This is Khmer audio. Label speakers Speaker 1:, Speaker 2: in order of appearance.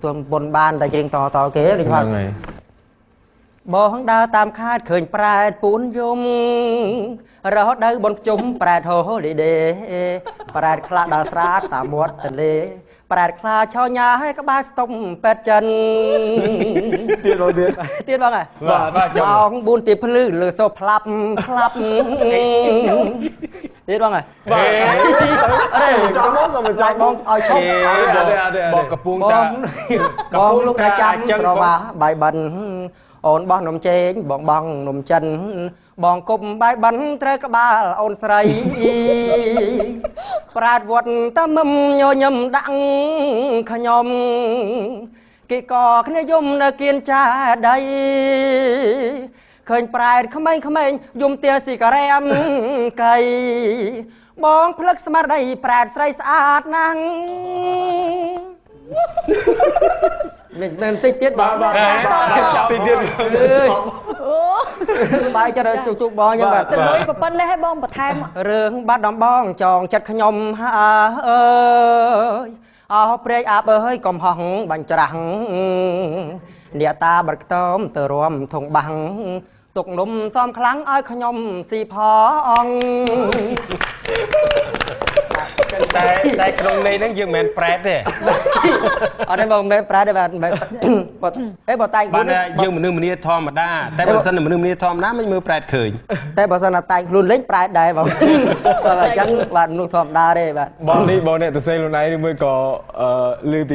Speaker 1: ទន់ប៉ុនបានតែច្រៀងតតគេដូចថា
Speaker 2: ហ្នឹងហើយ
Speaker 1: បងដើរតាមខាតឃើញប្រែតពូនយំរហដៅបនភ្ជុំប្រែតហូលីដេប្រែតខ្លះដើរស្រាតតាមមាត់ទន្លេប្រែតខ្លះឆោញ៉ាឲ្យក្បាលស្តុំពេទ្យចិន
Speaker 2: ទៀតបងទៀត
Speaker 1: ទៀតបងហ៎
Speaker 3: បាទបាទចាំ
Speaker 1: ម៉ោង4ទីភ្លឺលើសូផ្លាប់ផ្លាប់ទៀតបងហ៎
Speaker 2: បាទ
Speaker 1: អរេ
Speaker 2: ចាំមកសូមចាំ
Speaker 1: បងឲ្យឈប់
Speaker 2: អត់ទេអត់ទេ
Speaker 3: បងកំពុង
Speaker 1: ប
Speaker 3: តា
Speaker 1: ងបងលោកតែចាំ
Speaker 3: ចឹង
Speaker 1: ស្រវាបាយបិណ្ឌអូនបោះនំចេងបងបងនំចិនបងគប់បាយបិណ្ឌត្រូវក្បាលអូនស្រី ប្រាតវត្តតាមឹមញញឹមដាក់ខ្ញុំគេកគ្នាយំនៅគៀនចាដីឃើញប្រែតក្មេងៗយំទាស៊ីការ៉េមកៃបងផ្លឹកស្មារតីប្រែតស្រីស្អាតណាស់ មានមានតិចទៀតបង
Speaker 2: បាទតិចទៀត
Speaker 1: អើយបាយចិត្តឲ្យជុកបងអញ្ចឹងបាទ
Speaker 4: ទៅលុយប៉ុណ្ណេះឲ្យបងបន្ថែម
Speaker 1: រឿងបាត់ដំបងចងចិត្តខ្ញុំហើយអោព្រែកអាបអើយកំហោះបាញ់ច្រាំងអ្នកតាបិទខ្ទមទៅរំធុងបាំងទុកនំសំខ្លាំងឲ្យខ្ញុំស៊ីផង
Speaker 3: តែតែក្នុងន័យហ្នឹងយើងមិនមែនប្រែតទេ
Speaker 1: អត់ទេបងមិនមែនប្រែទេបាទមិនមែនបើអេបើតែងខ្លួន
Speaker 3: បានថាយើងមនុស្សម្នាធម្មតាតែបើសិនជាមនុស្សម្នាធម្មតាមិនមើលប្រែតឃើញ
Speaker 1: តែបើសិនណាតែងខ្លួនលេងប្រែដែរបងបាទអញ្ចឹងបាទមនុស្សធម្មតាទេបាទ
Speaker 2: បងនេះបងអ្នកទៅសេខ្លួនឯងឬមួយក៏អឺឮពី